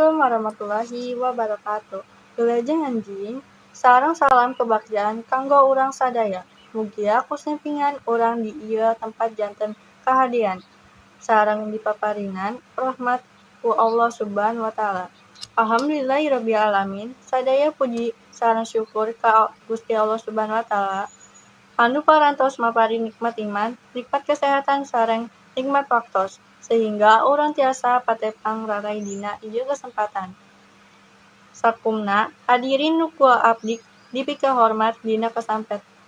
Assalamualaikum warahmatullahi wabarakatuh. Wilujeng enjing sareng salam kebagjaan kanggo urang sadaya. Mugia kusumpingan urang di ieu tempat janten kahadean sareng dipaparinan rahmat ku Allah Subhanahu wa Ta'ala. Alhamdulillahirabbil alamin, sadaya puji sareng syukur ka Gusti Allah Subhanahu wa Ta'ala anu parantos maparin nikmat iman, nikmat kesehatan sareng nikmat waktos sehingga urang tiasa patepang raray dina ieu kesempatan. Sakumna hadirin nu ku abdi dipikahormat, dina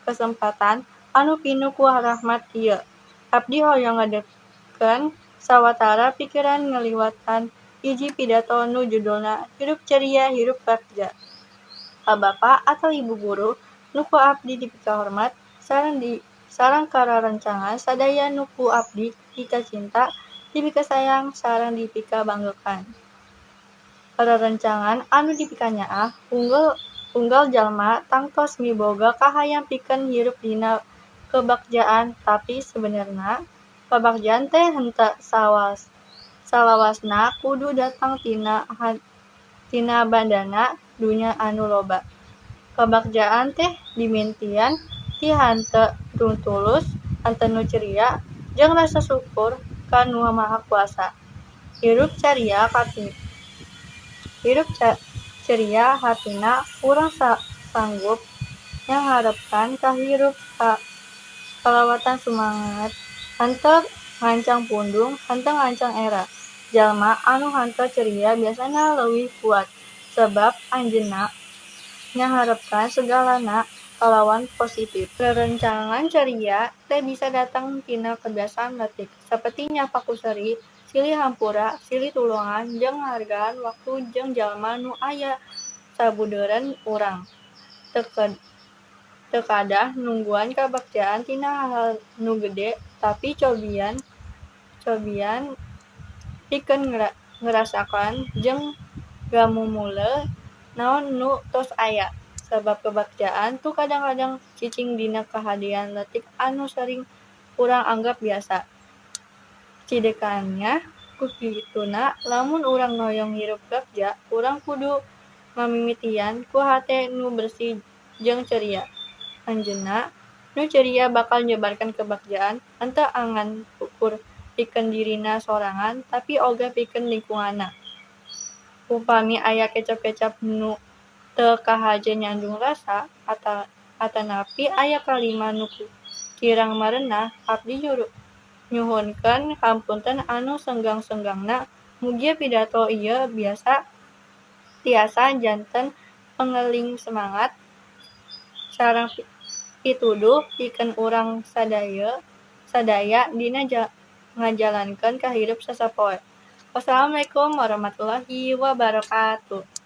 kesempatan anu pinuh ku rahmat ieu abdi hoyong ngedegkeun sawatara pikiran ngaliwatan hiji pidato nu judulna "Hirup Ceria Hirup Bagja". Ka Bapa atau Ibu guru nu ku abdi dipikahormat sareng ka rerencangan sadaya nu ku abdi dikacinta, dipikasayang sareng dipikabanggakeun. Rerencangan anu dipikanyaah, unggal jalma tangtos miboga kahayang pikeun hirup dina kebagjaan, tapi sabenerna kabagjaan teh henteu salawasna kudu datang tina bandana dunya anu loba. Kabagjaan teh dimimitian ti hate nu tulus, hate nu ceria, jeung rasa syukur ka Nu Maha Kuasa. Hirup ceria hartina urang sanggup nyangharepkeun kahirup kalawan sumanget, henteu ngancang pundung, henteu ngancang era. Jalma anu hate ceria biasana leuwih kuat, sabab anjeunna nyangharepkeun sagalana kalawan positif. Rerencangan ceria teh bisa datang tina kebiasaan leutik, saperti nyapa ku seuri, silih hampura, silih tulungan, jeung ngahargaan waktu jeung jalma nu aya sabudeureun urang. Teu kadah nungguan kabagjaan tina hal-hal nu gede, tapi cobian pikeun ngarasakeun jeung ngamumule naon nu tos aya. Sabab kebagjaan tuh kadang-kadang cicing dina kahadean leutik anu sering urang anggap biasa. Cidekannya ku kituna, lamun urang hoyong hirup bagja, urang kudu ngamimitian ku hate nu bersih jeung ceria. Anjeunna nu ceria bakal nyebarkeun kebagjaan henteu ngan ukur pikeun dirina sorangan, tapi oge pikeun lingkunganna. Upami aya kecap-kecap nu teu kahaja nyandung rasa atanapi aya kalimat nu kirang marenah, abdi nyuhunkeun hapunten anu senggang-senggangna. Mugia pidato ieu tiasa janten pengeling semangat sareng pituduh pikeun urang sadaya dina ngajalankeun kahirup sasapoe. Wassalamualaikum warahmatullahi wabarakatuh.